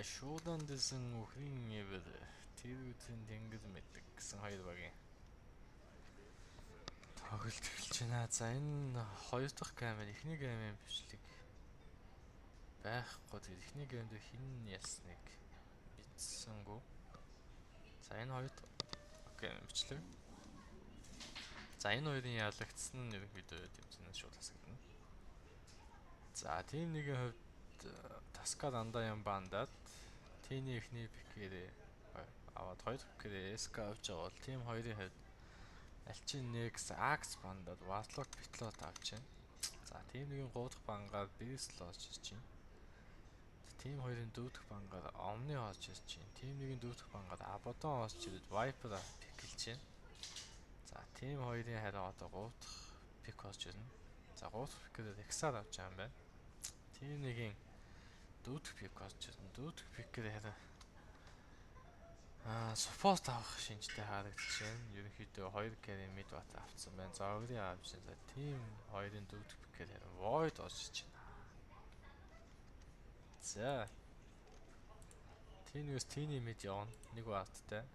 Шуудан дэсэн үхрийн эвэр тэр үтэн тэнгэр мэддэг гэсэн хоёр багийн тоглолт эхэлж байна. За энэ хоёр дахь game эхний game-ийн бичлэг байхгүй. Тэгээд эхний game дээр хэн ялсныг мэдсэнгүү. За энэ хоёр дахь game бичлэг. За энэ хоёрын ялагдсан нь ерөнхийдөө тэмцээнээс шууд хасагдана. За team 1-ийн хувьд Таска дандаа юм бандаад Тини эхний pick-ээрээ аваад хоёр дахь pick-ээрээ SK авч байгаа бол team 2-ын хувьд Алчин Nex Axe бандаад Warlock Pitlot авч байна. За team 1-ийн 3 дахь бангаар Bristle орж ирж байна. Team 2-ын 4 дахь бангаар Omni орж ирж байна. Team 1-ийн 4 дахь бангаар Abaddon орж ирээд Viper pick-лж байна. За team 2-ын харин одоо 3 дахь pick орж ирнэ. За 3 дахь pick-ээр Rexar авч байгаа юм байна. Team 1-ийн 4 дахь pick орж ирнэ. 4 дахь pick-ээр харин support авах шинжтэй харагдаж байна. Ерөнхийдөө 2 carry mid бат авцсан байна. За Ogre авч байна. За team 2-ын 4 дахь pick-ээр харин Void орж ирж байна. За Тинээс Tini mid явна. Нэг бааттай.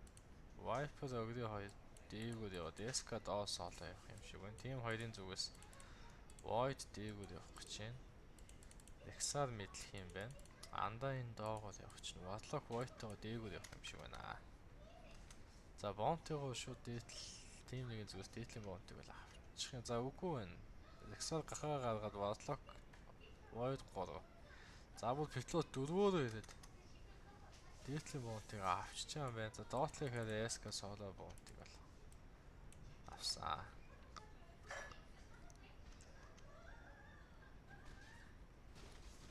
Viper Ogre 2 дээгүүр яваад SK доо соло явах юм шиг байна. Team 2-ын зүгээс Void дээгүүр явах гэж байна. Rexar мэдлэх юм байна. Андаа энэ доогоор явах чинь Warlock Void-тойгоо дээгүүр явах юм шиг байна. За Bounty-гоо шууд дээдл team 1-ийн зүгээс дээдлийн Bounty-г бол авчих юм. За үгүй байна. Rexar гахаа гаргаад Warlock Void 3. За бол Pitlot 4-өөр ирээд дээдлийн Bounty-г авчиж байгаа юм байна. За доотлын хараа SK solo Bounty-г бол авсан.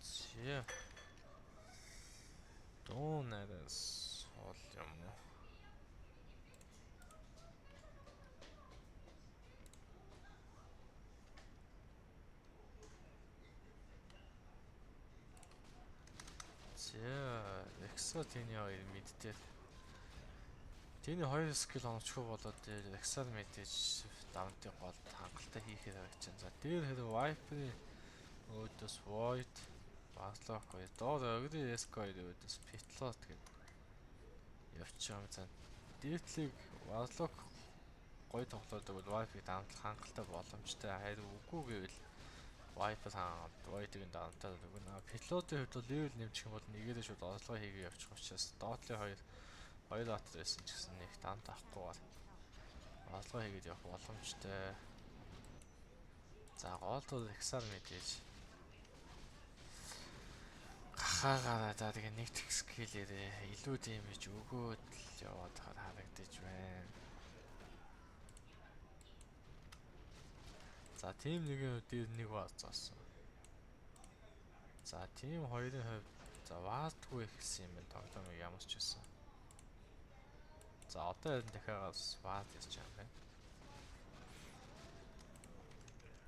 Зэ. Дуунаас ол юм уу? За, Rexo тэний хоёр mid дээр. Тэний хоёр skill оновчгүй болоод Rexar мэдээж давнтын гол хангалттай хийхээр харагдаж байна. За дээр хэрэг Viper-ийн өөдөөс Void Warlock хоёр, доор Ogre SK хоёр өөдөөс Pitlot гэдэг явчих юм. За дээдлийг Warlock гоё тоглоод бол Viper-ыг давтал хангалттай боломжтой. Харин үгүй гэвэл Viper хаагаад Void-ыг давтаад өгнө. Pitlot-ын хувьд бол level нэмчих юм бол нэгээрээ шууд орлогоо хийгээ явчих учраас доотлын хоёр хоёр атар байсан ч гэсэн нэг дамт авахгүйгээр орлогоо хийгээд явах боломжтой. За гол бол Rexar мэдээж гахаагаараа за тэгээ нэг тэг skill-ээрээ илүү damage өгөөд л яваад харагдаж байна. За team 1-ийн хувьд дээр нэг бааз зоосон. За team 2-ын хувьд за ваардгүй эхэлсэн юм байна тоглоомыг ямар ч байсан. За одоо харин дахиад ваард ярьж байгаа юм байна.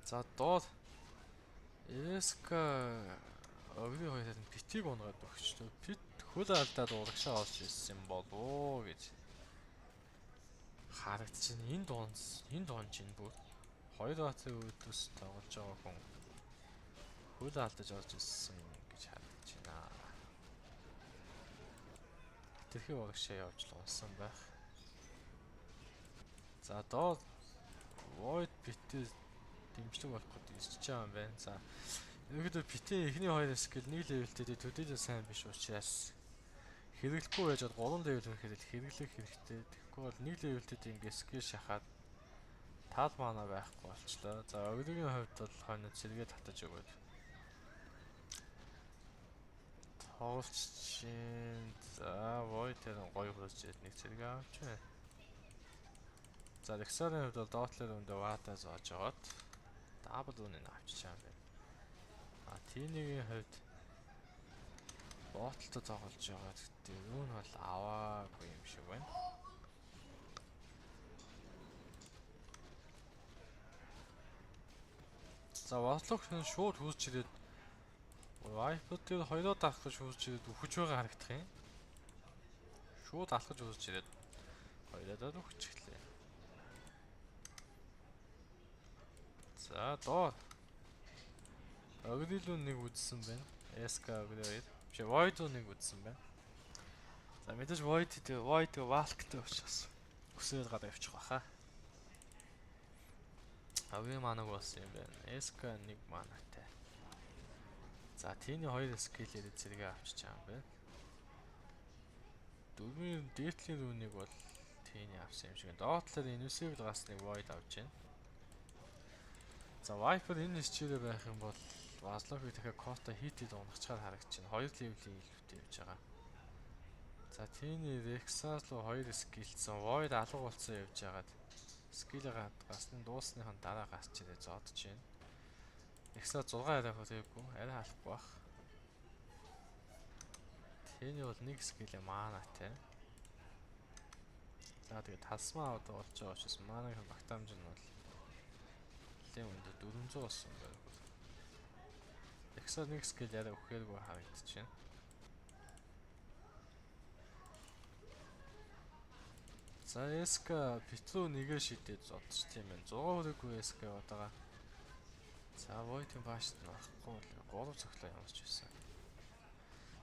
За доор SK Огрын хоёр харин Питийг унгаад өгчтөө. Пит хөл алдаад урагшаа орж ирсэн юм болов уу гэж харагдчихэв. Энэ дуунс, энэ дуун чинь бүр хоёр баацын өөдөөс тоглож байгаа хүн хөл алдаж орж ирсэн гэж харагдаж байна. Тэрхий урагшаа явж л унсан байх. За доор Void Pit-ийг дэмжлэг болох гээд ирж байгаа юм байна. За ерөнхийдөө Pit-ийн эхний хоёр skill нэг level-тэй төдийлөн сайн биш учраас хэрэглэхгүй байж 3 level хүрэхэд хэрэглэх хэрэгтэй. Тэгэхгүй бол нэг level-тэй ингээ skill шахаад тал мана байхгүй болчлоо. За Ogre-ийн хувьд бол хойно цэргээ татаж өгөөд тоглолч чинь. За Void тэр гоё хөрч ирээд нэг цэрэг авч байна. За Rexar-ын хувьд бол доотлын өндөө Вата зоож жагаад double үнэ авчиж байгаа юм байна. А Тинигийн хувьд ботлоо тоглож байгаа. Гэхдээ юу нь бол аваагүй юм шиг байна. За Warlock шууд хурж ирээд Viper дээр хоёроо дарах гэж хурж ирээд үхэж байгаа харагдах юм. Шууд алхаж хурж ирээд хоёроо даад үхчихлээ. За доор Огрилүү нэг үзсэн байна. SK Ogre 2. Биш Void нэг үзсэн байна. За мэдээж Void дээр Void Valk-тэй учраас өсөөл гараа явчих баха. Ави манаг болсон юм байна. SK 1 манатай. За Тини 2 skill-ээр зэрэгээ авчиж байгаа юм байна. Дөрвийн дээдлийн rune-ийг бол Тини авсан юм шиг. Доод талаар Invisible гасныг Void авч байна. За Viper энэ счирээ байх юм бол Вазлофыг дахиад Кота хит унахчаар харагдаж байна. 2 level-ийн илүүтэй явж байгаа. За Тини Rexas руу 2 skill-сэн. Void алга болсон явж байгаад skill-гээ гасны дуусныхан дараа гарч ирээ зодож байна. Rexas 6 арай хүрээгүй, арай халахгүй бах. Тини бол нэг skill манатай. За тэгээд талсмаа аваад болж байгаа учраас манагийн багтаамж нь бол нэлээд өндөр 400 болсон байна. Rexas нэг skill арай өгөхээргүй харагдаж байна. За SK Петру нэгэ шидээд зодч тийм байна. 100 хүрээгүй SK яваад байгаа. За Void-ийн баашт нь авахгүй бол 3 цоглоо ямар ч байсан.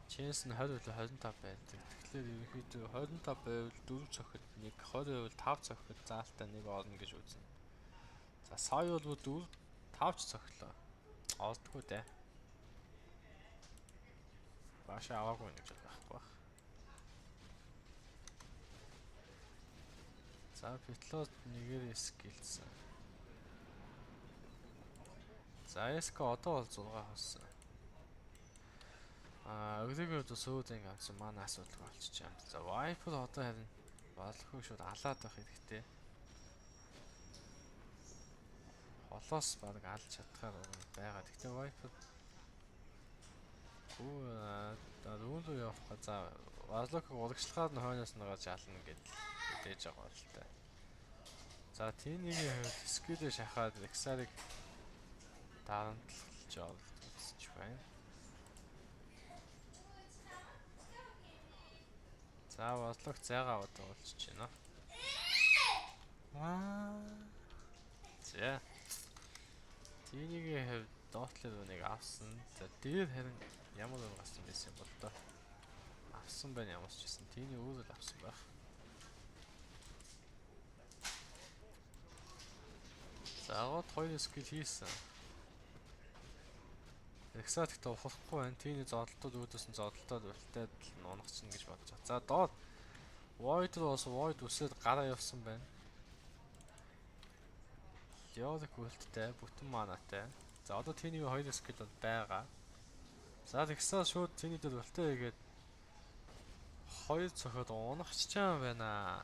Chance нь 20 үлээ 25 байдаг. Тэгэхээр ерөнхийдөө 25 байвал 4 цохид 1, 20 байвал 5 цохид заалтаа 1 орно гэж үзнэ. За сая бол 4 5 ч цохилоо. Олдгүй дээ. Баашаа аваагүй гэж байхгүй байх. За Петло нэгээр skill-сэн. За SK одоо бол 6 болсон. Өглөөгөө бол сөөд ингэ авсан манай асуудалгүй болчихж байгаа юм. За Viper одоо харин бодлохыг шууд алаад байх хэрэгтэй. Холоос баг алж чадхаар байгаа. Гэхдээ Viper рүүн рүү явах га. За Warlock урагшлахаар нь хойноос нь гарч ална гэдэл мэдээж байгаа л та. За Тинигийн хувьд skill-ээ шахаад Rexar-ыг дарамтлж олж байна. За Warlock зайгаа аваад болчих байна. Ваа. За. Тинигийн хувьд доотлол нэг авсан. За дээр харин ямар нэг гарсан байсан юм бол доо. Авсан байна ямар ч гэсэн. Тиний өөрөө л авсан байх. За гот 2 skill хийсэн. Rexat гэхдээ ухахгүй байна. Тиний зодолтууд үүдээс нь зодолтоод үлдээд л унахчихна гэж бодож байгаа. За доод Void руу бас Void үсээд гараа явсан байна. Leoric үлдтэй, бүтэн манатай. За одоо Тиний 2 skill бол байгаа. За Rexat шууд Тиний дээр үлдээ хийгээд 2 цохиод унахчихсан байна.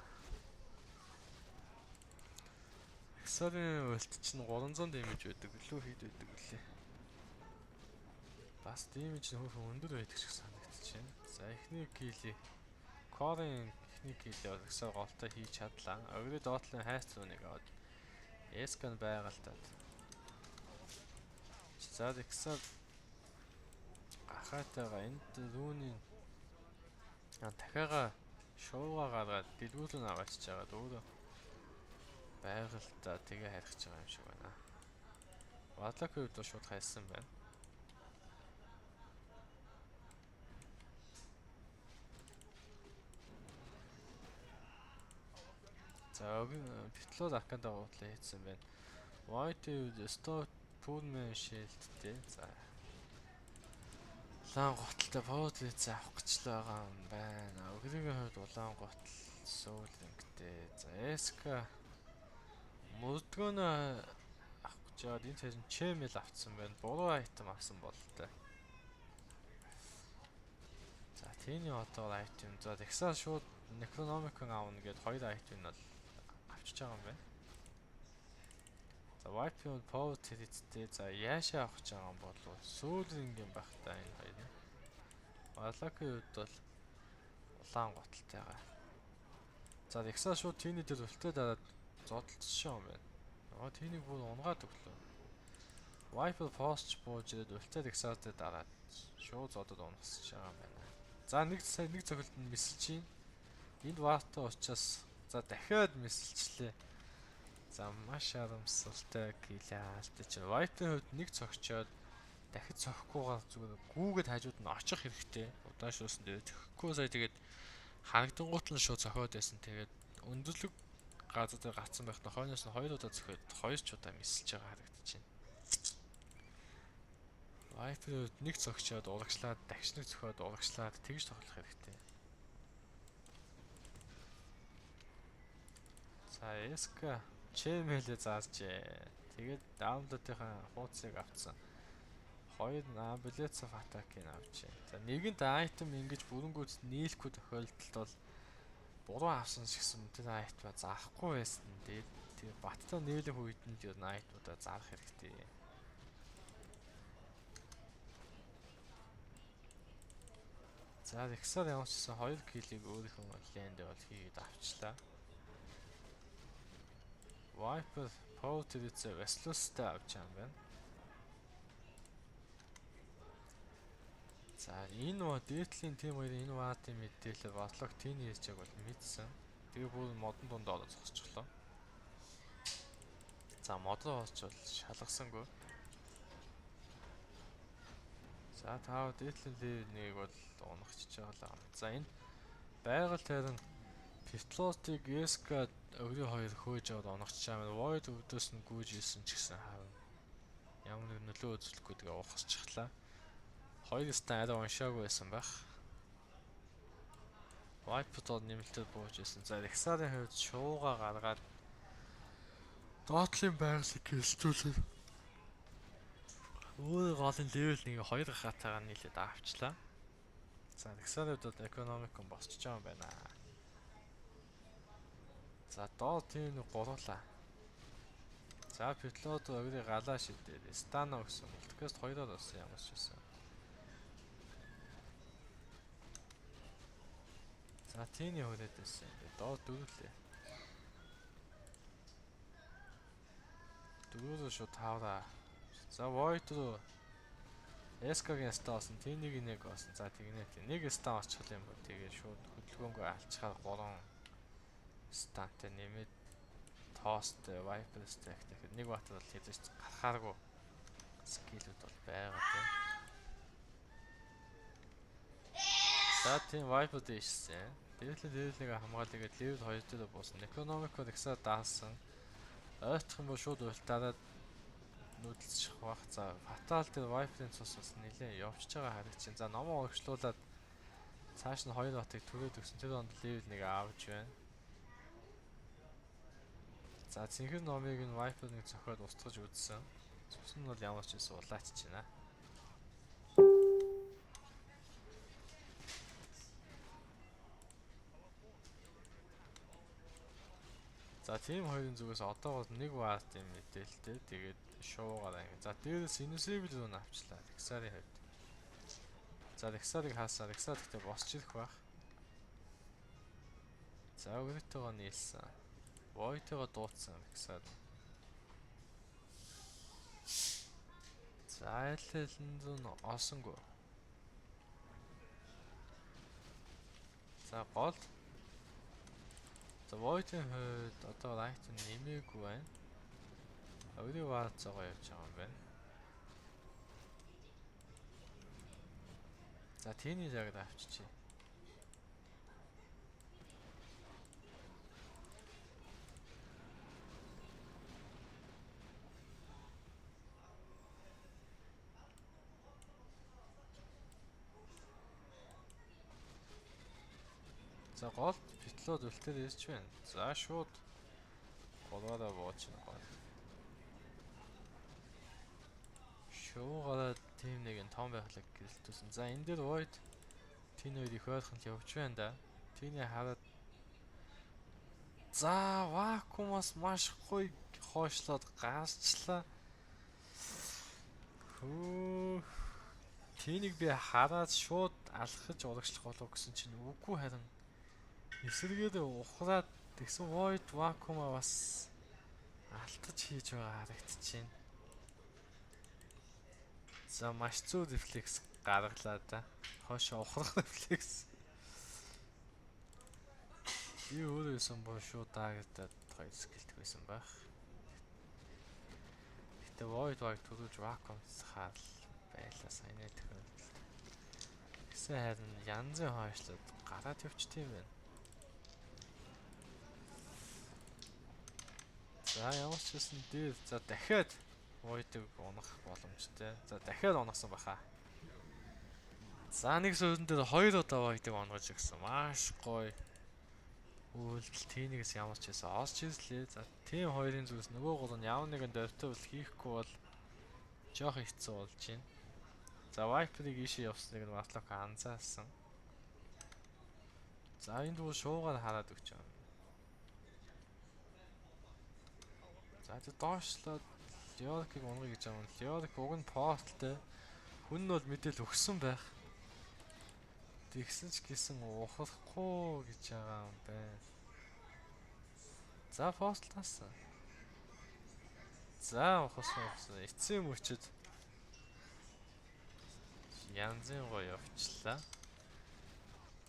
Rexar-ын ult чинь 300 damage байдаг билүү хэд байдаг билээ. Бас damage нь хөөрхөн өндөр байдаг шиг санагдчихэв. За эхний kill-ийг Core-ын эхний kill-ийг Rexar голтой хийж чадлаа. Өгрөө доотлын хайц руу нэг аваад SK-н байгальтаад. За Rexar гахаатайгаа энд рүүний дахиагаа шууга гаргаад дэлгүүр нь аваачиж байгаа. Өөрөө байгальтаа тэгээ харих байгаа юм шиг байна. Warlock-ийн хувьд шууд хайсан байна. За Петло Арканда гутлаа хийсэн байна. White-ийн хувьд Stop Poorman Shield-тэй. За улаан готалтай Power авах гэж л байгаа юм байна. Өгрөгийн хувьд улаан готал Soul Ring-тэй. За SK мөрдгөөнөө авах гэж яваад энэ цайз Chemel авцсан байна. Буруу item авсан бололтой. За Тиний одоо item. За Rexar шууд Necronomicon авна гэд хоёр item нь бол авчиж байгаа юм байна. За Viper Power Treat-тэй. За яашаа авах гэж байгаа юм болов Soul Ring юм байх та энэ хоёр нь. Warlock-ийн хувьд бол улаан готалтай байгаа. За Rexar шууд Тиний дээр үлтээ дараад зодолцсон юм байна. Аа Тинийг бүр унгаад өглөө. Viper Post бууж ирээд үлтээ Rexar дээр дараад шууд зодод унасч байгаа юм байна. За нэг сая нэг цохилд нь мисэлж чинь. Энд Варта учраас за дахиад мисэлчлээ. За маш харамсалтай гэлээ алдчих. Viper-ийн хувьд нэг цогчоод дахид цохихгүйгээр зүгээр гүүгээд хажууд нь очих хэрэгтэй. Удаашруулсан дээр цохихгүй сая тэгээд Харагдангуут нь шууд зохиод байсан. Тэгээд өндөрлөг газар дээр гацсан байх нь хойноос нь 2 удаа зөхиод 2 ч удаа мисэлж байгаа харагдаж байна. Viper нэг зөгчөөд урагшлаад дахиж нэг зөхиод урагшлаад тэгж тоглох хэрэгтэй. За SK чэмэлээ заасжээ. Тэгээд даунлодынхаа хуудсыг авцсан. 2 Blitz of Attack-ыг авчээ. За нэгэнт item ингэж бүрэнгүүц нийлэхгүй тохиолдолд бол буруу авсан шигсэн тэр item-а зарахгүй байсан. Тэгээд тэр баттай нийлэх үед нь ер нь item-уудаа зарах хэрэгтэй. За Rexar ямар ч гэсэн 2 kill-ийг өөрийнхөө lane-д бол хийгээд авчлаа. Viper Power Tree-ц Vestlus-тай авч байгаа юм байна. За энэ ба дээдлийн тим хоёрын энэ ватын мэдээлэл бодлого тэний хийж байгааг бол мэдсэн. Тэгээ бүр модон дунд ороод зогсчихлоо. За мод руу орч бол шалгасангүй. За тав дээдлийн левел нэг бол унахчиж байгаа л. За энэ байгаль тайран Петлотыг SK өгрийн хоёр хөөж аваад унахчиж байгаа юм. Void өвдөөс нь гүйж исэн ч гэсэн харна. Ямар нэг нөлөө үзүүлэхгүй тэгээ ухасчихлаа. Хоёр стан арай уншаагүй байсан байх. Wipe-д нэмэлтээр бууж исэн. За Rexar-ын хувьд шууга гаргаад доотлын байгалыг гэлцүүлээ. Өөр голын левел нэг 2 гахаатайгаа нийлээд авчлаа. За Rexar-ын хувьд бол экономик босчж байгаа юм байна. За доор тийм нэг гурлаа. За Петлод өгрийг галаа шидээд Стана өгсөн. Мультикаст хоёроор болсон ямар ч байсан. За тийний хүрээд байсан. Доор дөрвөлээ. Дөрвөлөө шууд таавраа. За Void руу SK-гийн стан болсон. Тэнийг нэг болсон. За тэгнэ. Нэг стан очих юм бол тэгээ шууд хөдөлгөөнгөө алчхаар 3 стантай нэмээд Toast, Viper stack тэгэхээр нэг баатар бол хэзээ ч гарахааргүй скиллүүд бол байгаа тийм. За тийм Viper дээшсэн. Level level-ийг хамгаалгээд level 2 дээр буусан. Economic-оор ихсаа даасан. Ойртох юм бол шууд ултаараад нүүдэлчих бах. За Fatal дээр Viper-ийн цус бас нэлээд явчихж байгаа харагч. За номоо урагшлуулад цааш нь хоёр батыг түрээд өгсөн. Тэр онд level 1 авч байна. За цэнхэр номыг нь Viper нэг зохиод устгаж үзсэн. Цус нь бол ямар ч байсан улаачж байна. За тийм хоёрын зүгээс одоо бол нэг вард юм мэдээлэлтэй. Тэгээд шуугаар анги. За дээрээс Invisible руу авчлаа. Rexar-ын хувьд. За Rexar-ыг хаасаа Rexar гэхдээ босч ирэх байх. За өгөртөөгөө нийлсэн. Void-гоо дуудсан Rexar. За айлын зүүн олсонгүй. За гол. За Void-ийн хувьд одоо item нэмээгүй байна. Өөрийн вард зогоо явж байгаа юм байна. За тийний жагд авчичээ. За гол Петлод үлтээр ирж байна. За шууд гурваараа бууч гол. Шуугараа тим нэг нь том байхлыг гэрэлтүүлсэн. За энэ дээр Void тин хоёр их ойрхон л явж байна да. Тиний хараад за вакуумаас маш гоё хойшлоод гарчлаа. Хөө Тинийг би хараад шууд алхаж урагшлах болов гэсэн чинь үгүй харин эсрэгээр ухраад тэгсэн Void vacuum-а бас алтаж хийж байгаа харагдчихээн. За маш зөв рефлекс гаргалаа да. Хойшоо ухрах рефлекс. Би өөрөө юусан боо шууд даагтаад хоёр скиллдэг байсан байх. Гэтэ Void баг түрүүж vacuum хаал байлаа саяны тохиолдолд. Тэгсэн харин янзын хойшлоод Гараад явчих юм байна. За ямар ч гэсэн дээр за дахиад Void-ыг унах боломжтой. За дахиад унахсан баха. За нэг сөрөн дээр хоёр удаа Void-ыг онгож өгсөн. Маш гоё. Үйлдэл тийнээс ямар ч байсан олж ирлээ. За team хоёрын зүгээс нөгөө гол нь ямар нэгэн дөрвтэй бол хийхгүй бол жоох хэцүү болж байна. За Viper-ыг ийшээ явсныг нь Warlock анзаарсан. За энэ дүү шуугаар хараад өгч байгаа. За тэг доошлоод Leoric-ыг унгая гэж байгаа юм. Leoric уг нь порталтай. Хүн нь бол мэдээл өгсөн байх. Тэгсэн ч гэсэн ухрахгүй гэж байгаа юм байна. За портал таасан. За ухарсан ухарсан. Эцсийн мөчөд янзын гоё явчлаа.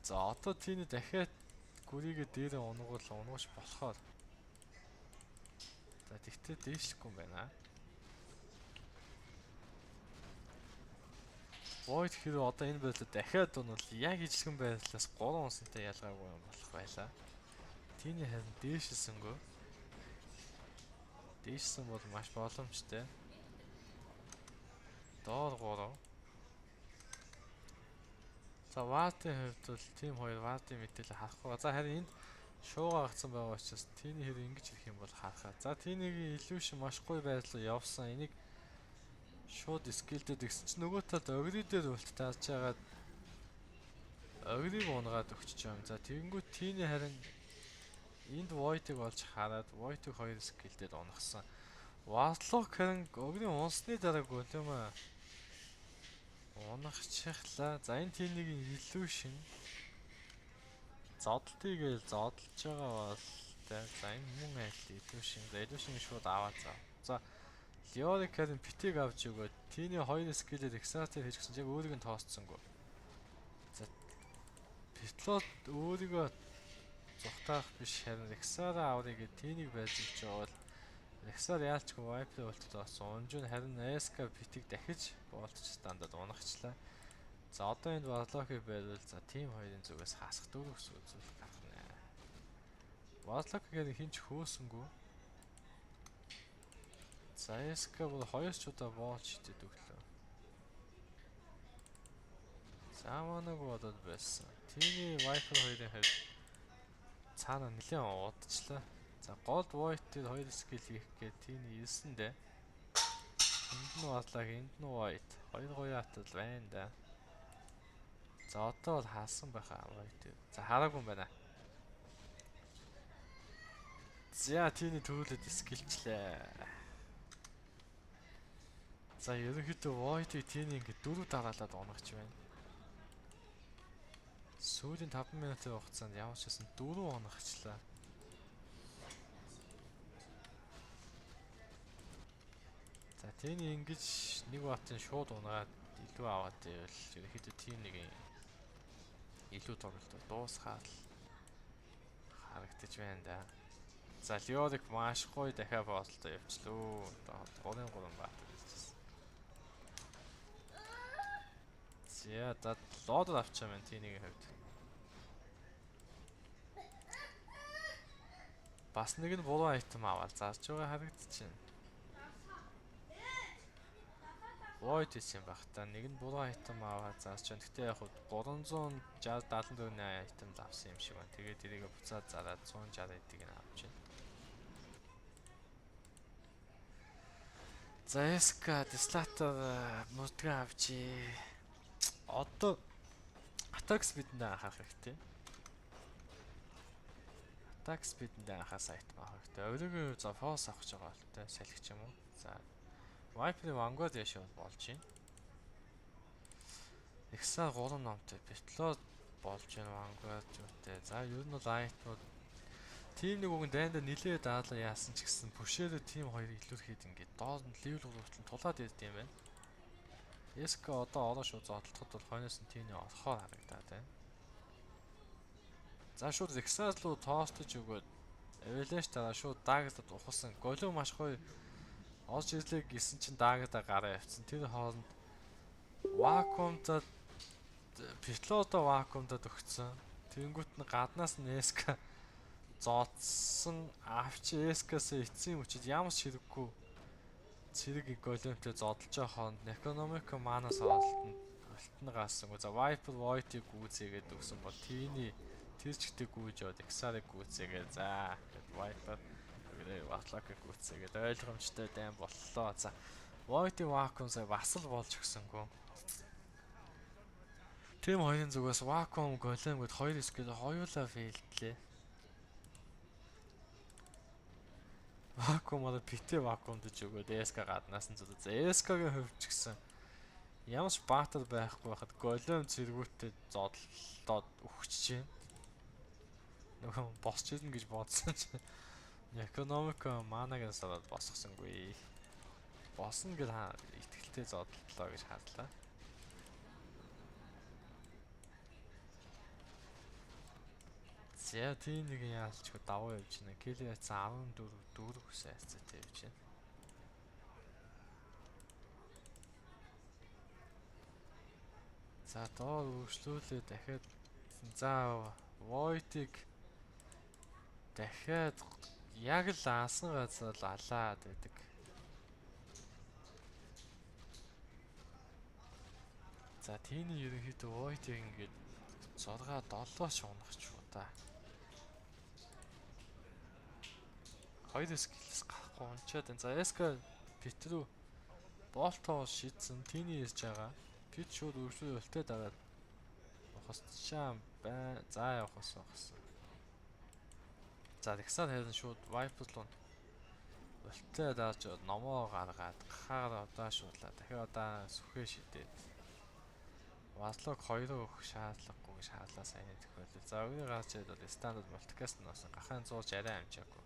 За одоо тийний дахиад гүрийгээ дээрээ унгуул унгууш болохоор. За тэгтээ дээшлэхгүй юм байна. Void хэрэг одоо энэ байрлал дахиад унвал яг ижлэгэн байрлалаас 3 унсантай ялгаагүй юм болох байлаа. Тийний харин дээшилсэнгөө. Дээшсэн бол маш боломжтой. Доор 3. За Вартын хувьд бол team 2 Вартын мэдээлэл харахгүй. За харин энд шуугаа гацсан байгаа учраас тийний хэрэг ингэж ирэх юм бол харахаа. За тийнийг illusion маш гоё байрлал явсан. Энийг шууд скилдэд өгсөн чинь нөгөө талд огри дээр үлт таарч байгаад огрыг унгаад өгч юм. За тэгэнгүүт тийний харин энд Void-ыг олж хараад Void-ыг хоёр скилдэд унахсан. Warlock харин огрын унсны дараа голем унахчихлаа. За энэ тийнийг illusion зодтолтыг л зодолж байгаа бол за энэ мөн айл illusion. За illusion шууд аваа за. За Leoric харин битийг авч өгөөд тийний хоёр скиллээр Exalted хийж гисэн яг өөрийг нь тоосцсонгүй. За Петлот өөрийгөө зугатаах биш харин Rexara аврыг гээд тийнийг байж өгч байгаа бол Rexar яалчгүй Viper ультд орсон. Унжун харин SK битийг дахиж болтч стандад унахчлаа. За одоо энд Warlock-ыг байвал за team хоёрын зүгээс хасах дөрөв гэсэн үзүүлэлт гарах нэ. Warlock-ыг хинч хөөсөнгөө. За SK бол хоёр ч удаа боолч шидэд өглөө. За манаг бодод байсан. Тийний Viper хоёрын хувьд цаана нэлээд удчлаа. За Gold Void дээр хоёр скил хийх гээд тийний ирсэн дээ. Энд нь Warlock, энд нь Void. Хоёр гоё атал байна да. За одоо бол хаасан байхаа Void. За хараагүй юм байна. За тийний төвлөд скилчлээ. За ерөнхийдөө Void-ыг тийний ингээд дөрөв дараалаад унагч байна. Сүүлийн 5 минутын хугацаанд ямар ч байсан дөрөв унагчлаа. За тийний ингэж нэг батын шууд унаад илүү аваад байвал ерөнхийдөө team нэг илүү тоглолтоо дуусгаад харагдаж байна да. За Leoric маш гоё дахиад боолтоо явчлаа. 3-3 бат. За за лодер авчаа мэн тийнийг хувьд. Бас нэг нь буруу айтем аваад зарж байгаа харагдчихэв. Void хийсэн байх та нэг нь буруу айтем аваад зарж байна. Гэтэ яг 360 74 айтем л авсан юм шиг байна. Тэгээд тэрийг буцаад зараад 160 эдийг нь авч байна. За SK Dislator мөрдгөө авчээ. Одоо attack speed-энд анхаарах хэрэгтэй. Attack speed-энд анхаас item авах хэрэгтэй. Өөрийгөө за force авах гэж байгаа л та салхич юм уу? За Viper-ийн Vanguard яаш бол болж байна. Exar 3 номтой Petlor болж байна Vanguard юутай. За ер нь бол item-ууд team нэг уг нь дайндаа нилээ даалаа яасан ч гэсэн пүшээрээ team хоёрыг илүүрхэд ингээд доор нь level 3 хүртэл тулаад ирд юм байна. SK одоо ороо шууд зодтолтоход бол хойноос нь тийний орохоор харагдаад байна. За шууд Rexar руу тоостож өгөөд Avalanche дараа шууд Dagger-д ухсан. Голио маш гоё олж ирлээ гэсэн чинь Dagger-да гараа явцсан. Тэр хооронд вакуумдад Петлодо вакуумдад өгцөн. Тэнгүүт нь гаднаас нь SK зодсон авч SK-с эцсийн хүчит ямар ч хэрэггүй цэрэг големтэй зодолж байгаа хооронд Economic Mana-с оролтон ультны гаасангүй. За Viper Void-ийг гүйцээгээд өгсөн бол Тини тэр чигтээ гүйж яваад XR-ыг гүйцээгээ. За Viper Warlock-ыг гүйцээгээд ойлгомжтой дайм боллоо. За Void-ийн Vacuum сая бас л болж өгсөнгөө. Тим хоёрын зүгээс Vacuum Golem гэд хоёр skill хоёулаа fail-длээ. Vacuum одоо PT Vacuum гэж өгөөд SK гаднаас нь зү. За SK-гийн хувьд ч гэсэн ямар ч баатар байхгүй байхад Golem цэргүүтээ зодлоод өгч чинь. Нөгөө босч ирнэ гэж бодсон чинь Economic mana-г сараад босгосонгүй. Босно гэж итгэлтэй зодлоо гэж харлаа. За тийм нэг яалчгүй давуу явж байна. Кели яцсан 14 4 хүсээ хайцаатай явж байна. За доор өргөжлүүлээ дахиад за Void-ыг дахиад яг л аасан газар л алаад байдаг. За тийний ерөнхийдөө Void-ыг ингээд 6 7 ч унах ч уу та. Хоёр скиллээс гарахгүй унчаад байна. За SK Пит рүү болтоо шидсэн. Тини ирж байгаа. Пит шууд өргөжлөө үлтэй дараад ухасчаа бай. За явах гэсэн ухасан. За Рексар харин шууд Viper руу үлтэй дарж номоо гаргаад гахаар одоо шуудлаа. Дахиад одоо сүхээ шидээд Васлог 2-оо өгөх шаардлагагүй гэж харлаа саяны тохиолдол. За өгний гарч ирээд бол стандарт мультикаст нь болсон. Гахаан зууж арай амжаагүй.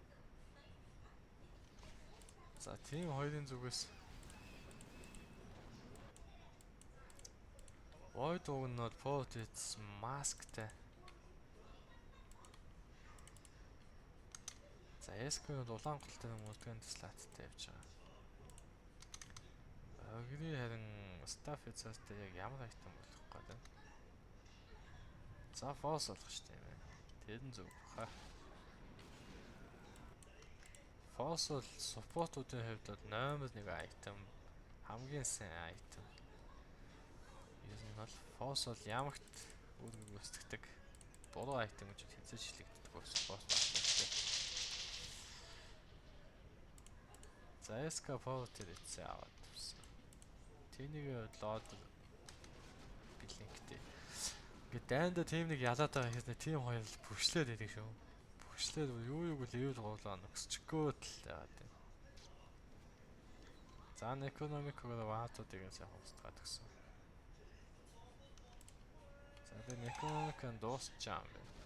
За тийм хоёрын зүгээс Void уг нь бол Poets mask-тай. За SQ-нд улаан голтой мөрдгөн слаттай явж байгаа. Огри харин staff эцэстэй яг ямар item болох гэдэг. За force болох шүү дээ юм байна. Тэр нь зөв баха. Force бол support-уудын хувьд бол номер 1 item, хамгийн сайн item. Ер нь бол force бол ямагт үүрэг гүйцэтгэдэг. Буруу item гэж хэзээ шилэгддэг support item. За SK power тэр эцээ аваад тавьсан. Тэнийг лоод блинктэй. Ингээд дайнда тим нэг ялаад байгаа хэрнээ тим хоёр л бүшлээд байдаг шүү. Бүшлээд юу юуг л level гурлаа нөхсчихгөө л яагаад юм. За экономикоор ваатуудыг сайхан устгаад гисэн. За тэгээ экономик нь дуусчаа юм байна.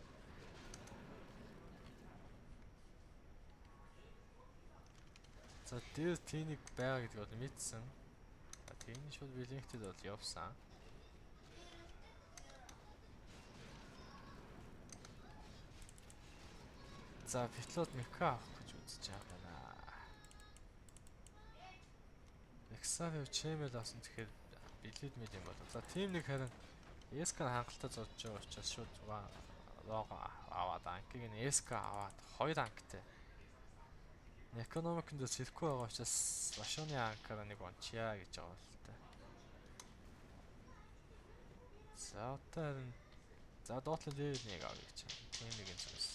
За дээр тэнийг байгаа гэдгийг бол мэдсэн. За тэний шууд блинктэд бол явсан. За Петлод мека авах гэж үзэж байгаа байна. Exario Chemel авсан тэгэхээр билет мэд юм болов. За тим нэг харин SK хангалттай зодж байгаа учраас шууд лого аваад анкиг нь SK аваад хоёр анктай. Экономикэнд сэрхгүй байгаа учраас Вашоны анкаараа нэг ончъя гэж байгаа л та. За одоо харин за доотлол level 1 авъя гэж байна. Тим нэгэн зүгээс.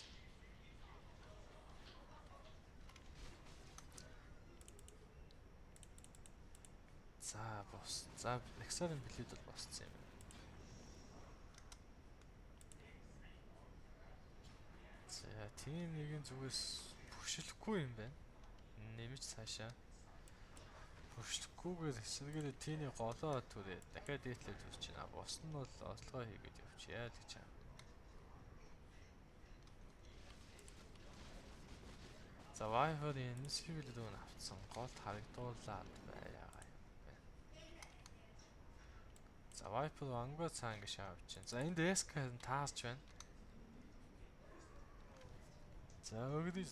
За бос. За Exar-ын билет бол босцсон юм байна. За тим нэгэн зүгээс бүшилэхгүй юм байна. Нэмж цаашаа. Бүшлэхгүйгээр эсрэгээр тийний голоо түрээ дахиад дээдлээ төрж байна. Бус нь бол ослогоо хийгээд явчихъя л гэж байна. За Wi-Fi-ийн invisible рүү нь авцсан. Голд харагдуулаад байгаа юм байна. За Viper ангуй цаан гэж авч байна. За энд SK харин таарч байна. За өгдөө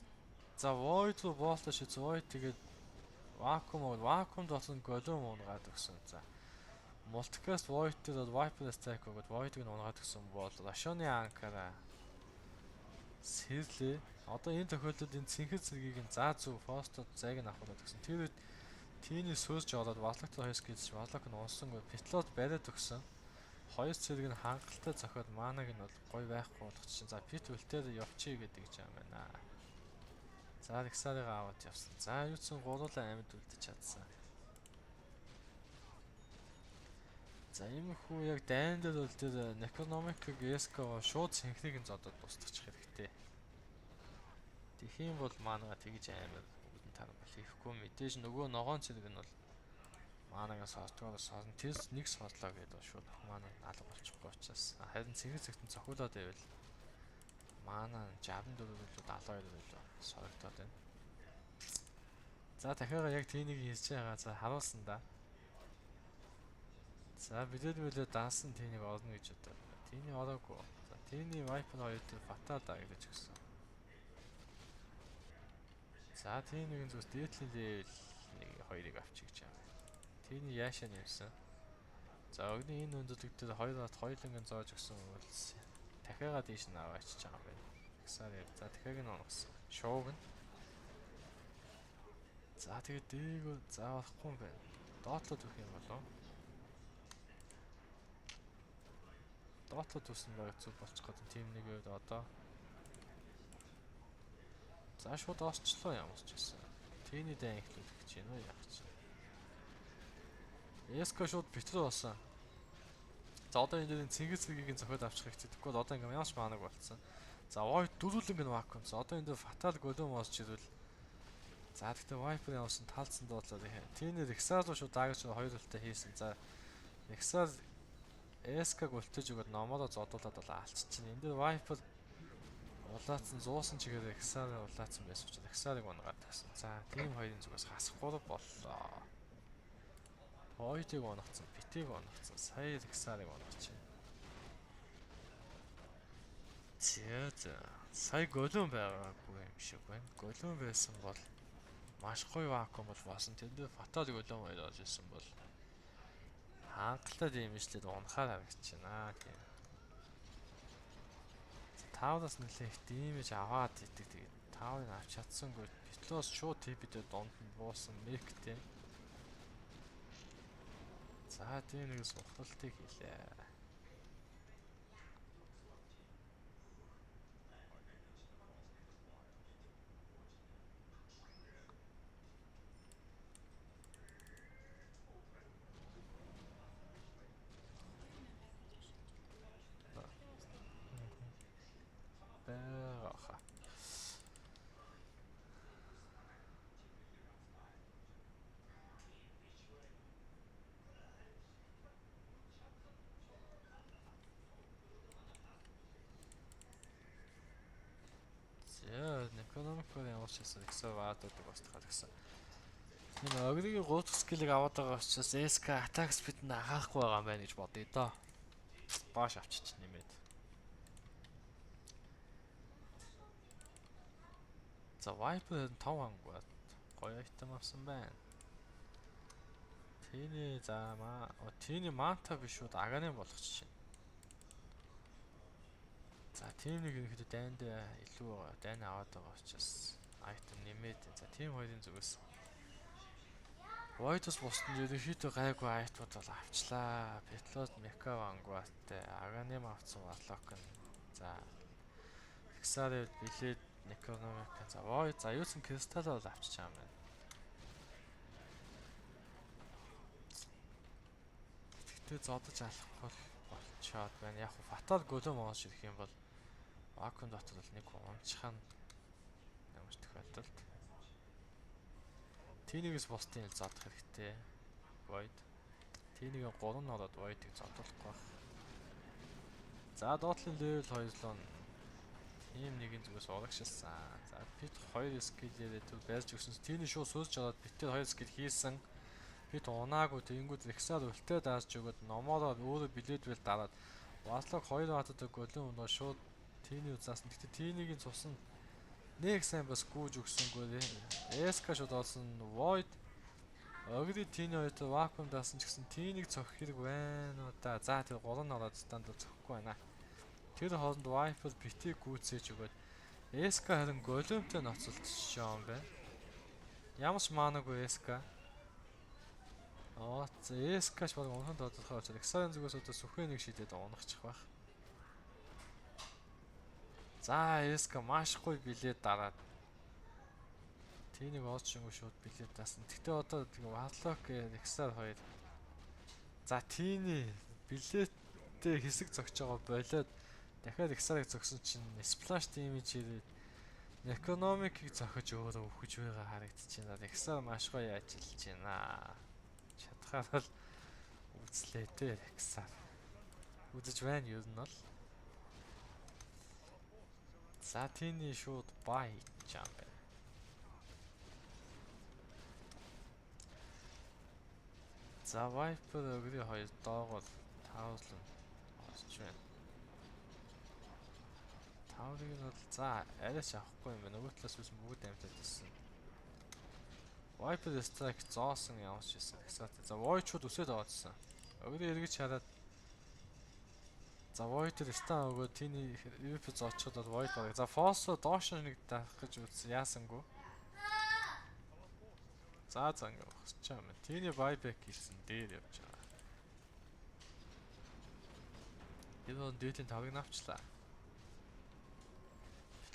за Void руу болто ши Void тэгээд вакуум вакуумд болсон голем унгаад өгсөн. За Multicast Void дээр бол Viper Stack өгөөд Void-ыг нь унгаад гисэн бол Rashon-ы Ankara сэрлээ. Одоо энэ тохиолдолд энэ цэнхэр цэргийг нь заа зүг Frost-од зайг нь авахулаад гэсэн. Тэр үед Тини сөөсж ороод Warlock-той хоёр скиллж Warlock нь унсангүй Pitlord бариад өгсөн. Хоёр цэрэг нь хангалттай зохиод манаг нь бол гоё байхгүй болгочихсон. За Pit үлтээр явчих гэдэг юм байна. За Rexar-ыг аваад явсан. За юу ч сан гуруулаа амьд үлдэж чадсан. За иймэрхүү яг дайн дээр бол тэр Necronomic-ыг Esco шууд синхрийг нь зодоод дуустгачих хэрэгтэй. Тэгхийн бол манага тэгж амар үүдэн таран бол хийхгүй мэдээж нөгөө ногоон цэрэг нь бол манагаас сортгоор сорно. Тэр нэг сорлоо гэдэг шууд мана алга болчихгүй учраас харин цэгэр цэгтэн цохиулаад байвал мана 64 илүү 72 илүү сорогдоод байна. За дахиад яг тэнийг хийж байгаа. За харуулсан да. За бидэд мөлөө даасан тэнийг орно гэж бодоод. Тэний ороогүй. За тэний Viper 2 дээр Fatal дагж өгсөн. За тэнийг зүс дээдлийн level 1 2-ыг авчих гэж байна. Тэний яашаа нэмсэн. За огны энэ өндөрлөг дээр 2 хат хоёуланг нь зоож өгсөн бол дахиагаа дээш нь аваачиж байгаа юм байна. Тэгсээр за дахиаг нь унгасан. Шууг нь. За тэгээд дээгүүр заавахгүй юм байна. Доотлоод өгөх юм болов. Доотлоод үсэн баг зүг болчих гээд тим нэг үед одоо. За шууд орчлоо ямар ч байсан. Тэний дан эхлүүлэх гэж байна уу яах чинь. Эско шууд битрүү болсон. За одоо энэ дээр цэнгэр цэгийг нь зохиод авчих хэрэгтэй. Тэгэхгүй бол одоо ингээм ямар ч маанаг болцсон. За Void дөрвөлнг нь вакуум. За одоо энэ дээр Fatal Golem орж ирвэл за гэхдээ Viper явсан талцсан дуудлаа. Тинэр Rexar руу шууд даагч хоёр үлтэй хийсэн. За Rexar Эскаг үлтэж өгөөд номороо зодуулаад бол алччихна. Энэ дээр Viper улаацсан зуусан чигээр Rexar улаацсан байсан учраас Rexar-ыг унгаад тасан. За тийм хоёрын зүгээс хасах 3 боллоо. Void-ыг унагцсан, Pit-ийг унагцсан, сая Rexar-ыг унагч. За сая голом байгаагүй юм шиг байна. Голом байсан бол маш гоё вакуум бол басан. Тэнд дээр Fatal голом хоёр орж ирсэн бол хангалттай дэмжлээд унахаар харагдаж байна тийм. Таавраас нэлээ их дэмэж аваад идэг. Тэгээд таавыг авч чадсангүй. Битлоос шууд TP-д дунд нь буусан мектэй. За тийм нэгээс ухралтыг хийлээ. Байгаа. За, экономикоор ямар ч байсан ихсээ вааддаг бас тахаад гэсэн. Энэ огригийн 3 дахь скиллийг аваад байгаа учраас SK attack speed нь анхаарахгүй байгаа юм байна гэж бодъё доо. Бааш авчиж нэмээд. За Viper 5 хангууд гоё item авсан байна. Тэний за маа тэний манта биш үү аганын болгочих чинь. За тийм нэг ерөнхийдөө дайнд илүү дайн аваад байгаа учраас item нэмээд. За тийм хоёрын зүгээс Void-оос бусд нь ерөнхийдөө гайгүй item-ууд бол авчлаа. Petlot, Mecha Vanguard-тай Aghanim авсан Warlock нь. За Rexar-ыг билээд Necronomic. За Void за юу ч Crystal бол авчиж байгаа юм байна. Тэгтээ зодож алахгүй болчоод байна. Яг Fatal Golem оож ирэх юм бол вакуум дотор бол нэг унчих нь ямар ч тохиолдолд Тинигээс бусдын ил зодох хэрэгтэй. Void. Тинийг 3 нь ороод Void-ыг зодуулахгүй байх. За доотлын level 2 лоо тийм нэгэн зүгээс урагшилсан. За Pit 2 skill-ээрээ төв барьж өгсөн. Тиний шууд сүйж ороод Pit-ээр 2 skill хийсэн. Pit унаагүй тэгэнгүүт Rexar үлтээ дааж өгөөд номороо өөрөө биледвэл дараад Warlock 2 хатад голын унаа шууд Тиний заасан. Гэтэ Тинийг цус нь нэг сайн бас гүүж өгсөнгүй. Эска шууд олсон. Void Огри Тини хоёрт вакуум даасан ч гэсэн Тинийг цохих хэрэг байна уу да. За тэр гурав нь ороод станд цохихгүй байна. Тэр хооронд Viper бити гүйцээж өгөөд SK харин големтой ноцолдож байгаа юм байна. Ямар ч маанаагүй SK. Аа за SK ч баг унхан тодорхой болчиход Exarian зүгээс одоо сүхээ нэг шидээд унахчих байх. За SK маш гоё билет дараад Тэнийг олж шингүү шууд билет даасан. Гэхдээ одоо тэгээ Warlock Exar хоёр. За Тини билеттэй хэсэг зогч байгаа болоод дахиад Exar-ыг зогсон чинь Splash damage ирээд Economic-ыг зохиж өөрөө өвхөж байгаа харагдаж байна. Exar маш гоё ажиллаж байна. Чадхаар л үзлээ дээ Exar. Үзэж байна ер нь бол. За Тини шууд бай хийж байгаа юм байна. За Viper өгрийн хоёр доогоор таавлан орж байна. Таавлыг нь бол за арайч авахгүй юм байна. Нөгөө талаас бас бүгд амьтад ирсэн. Viper Strike зоосон ямарч ирсэн. Excited. За Void-чууд өсөөд аваадсан. Өгрийн эргэж хараад за Void дээр stun өгөө Тини UP зоочход бол Void баг. За Fosso доош нэг дарах гэж үзсэн. Яасангүй. За за ингэ бохсож байгаа юм. Тини buyback хийсэн дээр явж байгаа. Энэ бол дээдийн тавыг навчлаа.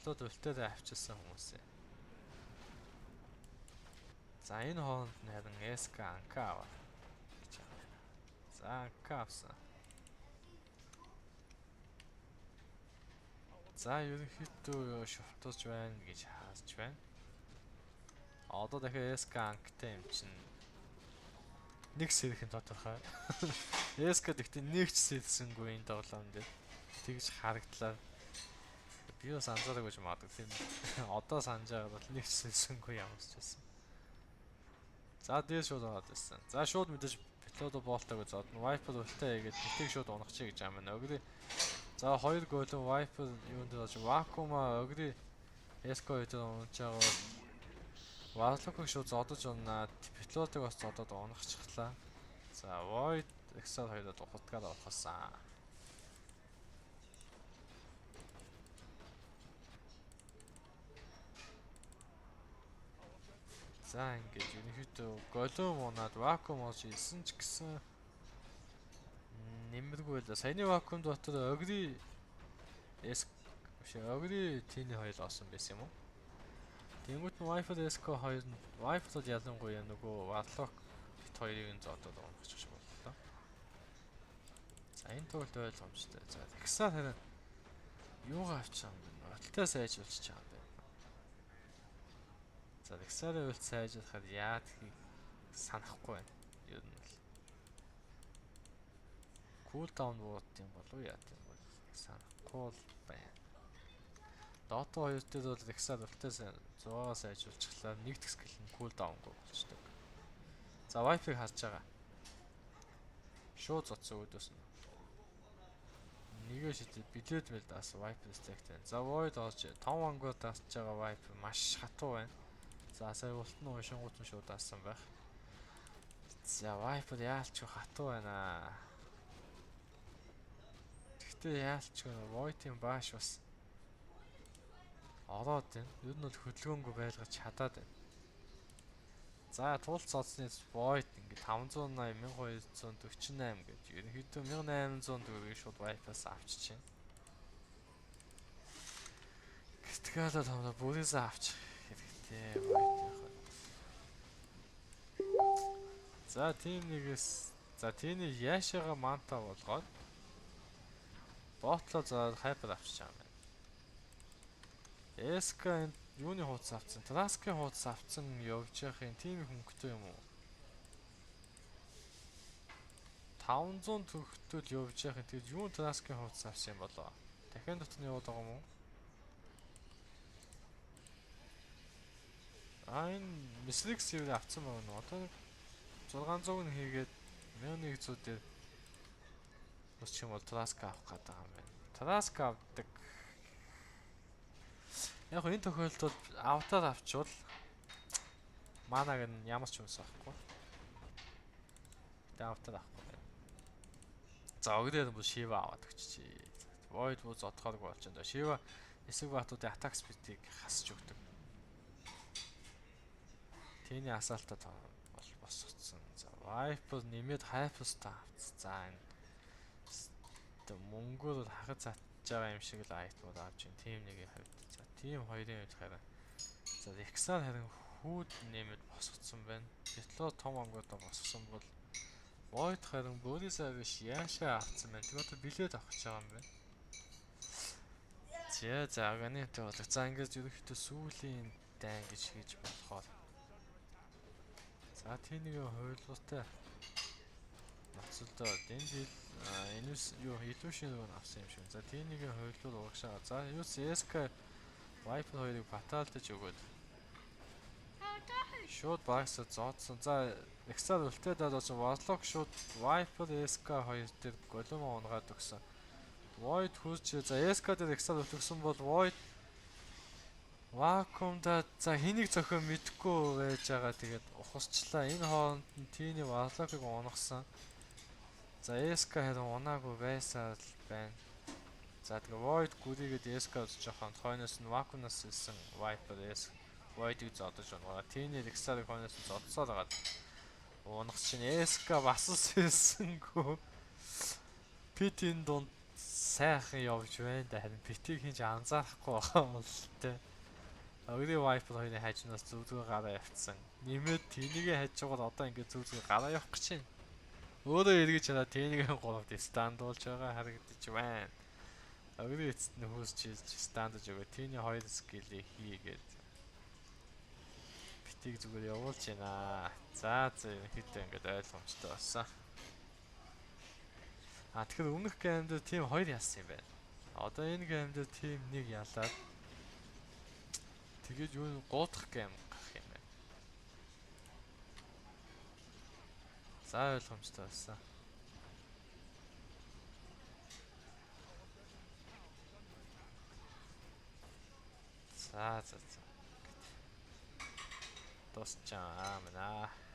Флот үлтээр авчилсан хүмүүсээ. За энэ хооронд нь харин SK Анка аваа гэж байгаа. За Анка авсан. За ерөнхийдөө шувтаж байна гэж харж байна. Одоо дахиад SK анктай юм чинь нэг сэрэх нь тодорхой. SK гэхдээ нэг ч сэрсэнгүй энэ тоглоом дээр. Тэгж харагдлаа. Би бас анзаараагүй ч магадгүй тийм. Одоо санаж байгаа бол нэг ч сэрсэнгүй ямар ч байсан. За дээр шууд ороод ирсэн. За шууд мэдээж Пилото болтойг зодно. Viper үлтэй хийгээд битэг шууд унахчих гэж юм байна. Өгрий. За хоёр голын Viper юунд дэж вакуума өгрий SK дээр унаж байгаа бол Warlock-ыг шууд зодож унаад Пилотыг бас зодоод унахчихлаа. За Void Exar хоёроо духтгаар орохсон. За ингэж ерөнхийдөө голом унаад вакуум олж ирсэн ч гэсэн нэмэргүй байлаа. Саяны вакуум дотор Огри S биш Огри Тини хоёр олсон байсан юм уу? Тэнгүүт нь Wi-Fi SK хоёр нь Wi-Fi бол ялангуяа нөгөө Warlock бит хоёрыг нь зодоод унахчих шиг боллоо. За энэ тоглолт ойлгомжтой. За Exar харин юугаа авчих юм бэ? Ултаа сайжруулчих юм бэ? За Exar-ын ульт сайжруулахад яадгийг санахгүй байна. Ер нь бол cooldown бууд юм болов уу яад юм бол санахгүй л байна. Dota 2 дээр бол Exar ультаа 100-аас сайжруулчихлаа. Нэг дэх skill нь cooldown-гүй болчдөг. За Viper-ыг харж байгаа. Шууд зодсон өөдөөс нь. Нэгэ шидэ билет мэл даасан Viper stack байна. За Void орж том ангууд дасж байгаа Viper маш хатуу байна. За сая улт нь уншингууд нь шууд даасан байх. За Viper яалч хатуу байна. Гэхдээ яалч Void-ийн бааш бас ороод байна. Ер нь бол хөдөлгөөнгүй байлгаж чадаад байна. За туулц цоцны Void ингээ 580 1248 гэж ерөнхийдөө 1800 төгрөгийг шууд Viper-аас авчиж байна. Критикалаа томдоо бүрээсээ авчих хэрэгтэй Void-ийн хад. За тим нэгээс за тийний яашаага манта болгоод ботлоо за хайпер авчиж байгаа юм байна. SK энэ юуны хуудас авцсан? Траскийн хуудас авцсан явж явах юм тийм их хөнгөтэй юм уу? 500 төгрөгтэй л явж явах юм. Тэгээд юун Траскийн хуудас авсан юм болоо? Дахин дотны яваад байгаа юм уу? А энэ Misrix юу авцсан байгаа нь одоо 600 нь хийгээд 1100 дээр өсчих юм бол Траска авах гэдэг юм байна. Траска авдаг. Яг энэ тохиолдолд аватар авчвал манаг нь ямар ч юмс авахгүй. Тэгээ автар авахгүй байна. За огрээр бол Shiva аваад өгчээ. Void буу зодохооргүй болчихно. Shiva эсрэг баатуудын attack speed-ийг хасж өгдөг. Тэний асаалтаа бол босгоцсон. За Viper нэмээд Hyperstar авцсан. За энэ мөнгөөр бол хахад затж байгаа юм шиг л айтмууд авч байна. Team 1-ийн хувьд. За Team 2-ын хувьд харин за Rexar харин хүүд нэмээд босгоцсон байна. Битло том ангуудаа босгосон бол Void харин Борисаа биш Яшаа авцсан байна. Тэгээд одоо билет авах гэж байгаа юм байна. За за Аганинтай бол за ингээд ерөнхийдөө сүүлийн дайн гэж хийж болохоор. За Тинийг хувилбартай ноцолдоо энэ жил энэс юу Illusion руу авсан юм шиг. За Тинийг хувилбар урагшаа. За юу SK Viper 2-ыг баталдаж өгөөд шууд багсаа зоодсон. За Exar үлтэй даад Warlock шууд Viper SK 2 дээр голомо унгаад өгсөн. Void хурж за SK дээр Exar үлдсэн бол Void Vacuum-да за хэнийг зохион мэдэхгүй байж байгаа тэгээд ухасчлаа. Энэ хооронд нь Tiny Warlock-ыг унагсан. За SK харин унаагүй байсан л байна. За тэгээ Void гүрийгээд SK үзэж байгаа хойноос нь Vacuum-наас ирсэн Viper S Void-ыг зодож унгаа. Tiny Rexar-ыг хойноос нь зодсоор хагаад унах чинь SK бас л сэлсэнгүү. Пит-ийн дунд сайхан явж байна да харин Пит-ийг хинж анзаарахгүй байгаа юм л тэ. Огри Viper хоёрын хажуунаас зүг зүгээр гараа явцсан. Нэмээд тэнийгээ хажуугаар одоо ингээд зүг зүгээр гараа явах гэж байна. Өөрөө эргэж хараа тэнийгээ гуравд стандуулж байгаа харагдаж байна. Огри эцэст нь хөөсч хийж стандаж өгөө. Тэний хоёр скиллийг хийгээд Пит-ийг зүгээр явуулж байна. За за ерөнхийдөө ингээд ойлгомжтой болсон. А тэгэхээр өмнөх game дээр team 2 ялсан юм байна. Одоо энэ game дээр team 1 ялаад тэгээд юу 3 дахь game гарах юм байна. За ойлгомжтой болсон. За за за. Дуусчаа мэнэ.